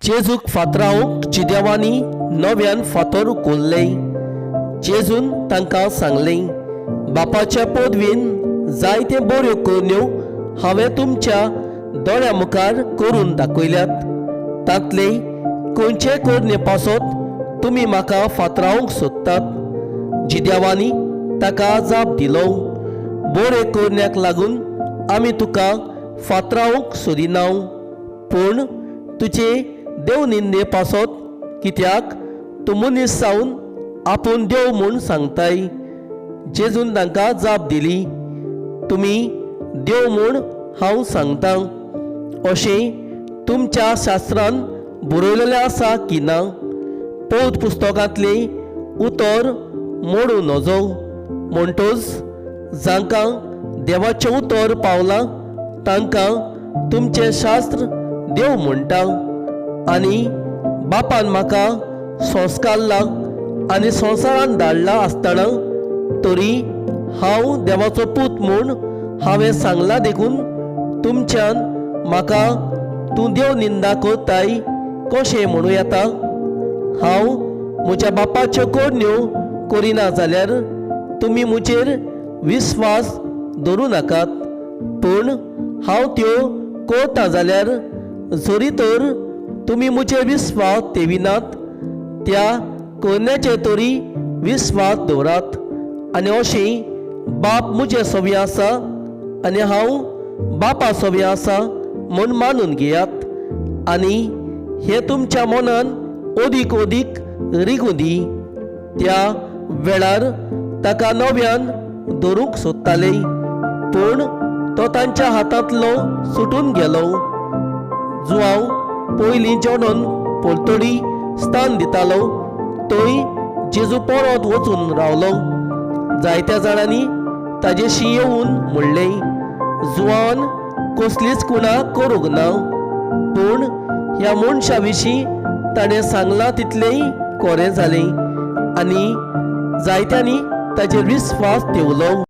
जेजूक फातरावंक जिद्यावांनी नव्यान फातर उखल्ले. जेजून तांकां सांगलें, बापाच्या पदवीन जायते बऱ्यो करण्यो हांवें तुमच्या दोळ्या मुखार करून दाखयल्यात. तांतले खंयचे करणे पासत तुमी म्हाका फातरावंक सोदतात? जिद्यावांनी ताका जाप दिलो, बरे करण्याक लागून आमी तुका फातरावंक सोदिना, पूण तुजे देव निंदे पासत, कित्याक तूं मनीस जावन आपूण देव म्हूण सांगताय. जेजून तांकां जाप दिली, तुमी देव म्हूण हांव सांगतां अशें तुमच्या शास्त्रान बरयलेलें आसा की ना? पौत पुस्तकांतलें उतर मोडूं नजो. म्हणटच जांकां देवाचें उतर पावलां तांकां तुमचें शास्त्र देव म्हणटा. आनी बापान म्हाका संस्कारला आनी संवसारान धाडला आसतना तरी हांव देवाचो पूत म्हूण हांवें सांगलां देखून तुमच्यान म्हाका तूं देव निंदा करताय कशें म्हणूं येता? हांव म्हज्या बापाच्यो करण्यो करिना जाल्यार तुमी म्हजेर विस्वास दवरूं नाकात, पूण हांव त्यो करता जाल्यार जरी तर तुमी म्हजेर विस्वास तेविनात, त्या करण्याचेर तरी विस्वास दवरात. आनी अशें बाप म्हजे सवी आसा आनी हांव बापा सवी आसा म्हूण मानून घेयात. आनी हें तुमच्या मनान अदीक अदीक रिगूं दी. त्या वेळार ताका नव्यान धरूंक सोदताले, पूण तो तांच्या हातांतलो सुटून गेलो. जुआंव पयलीं जॉर्डन पलतडी स्थान दितालो थंय जेजू परत वचून रावलो. जायत्या जाणांनी ताजेशी येवन म्हणलें, जुआन कसलीच कुणा करूंक ना, पूण ह्या मनशा विशीं ताणें सांगलां तितलेंय कोरें जालें. आनी जायत्यांनी ताचेर विस्वास ठेवलो.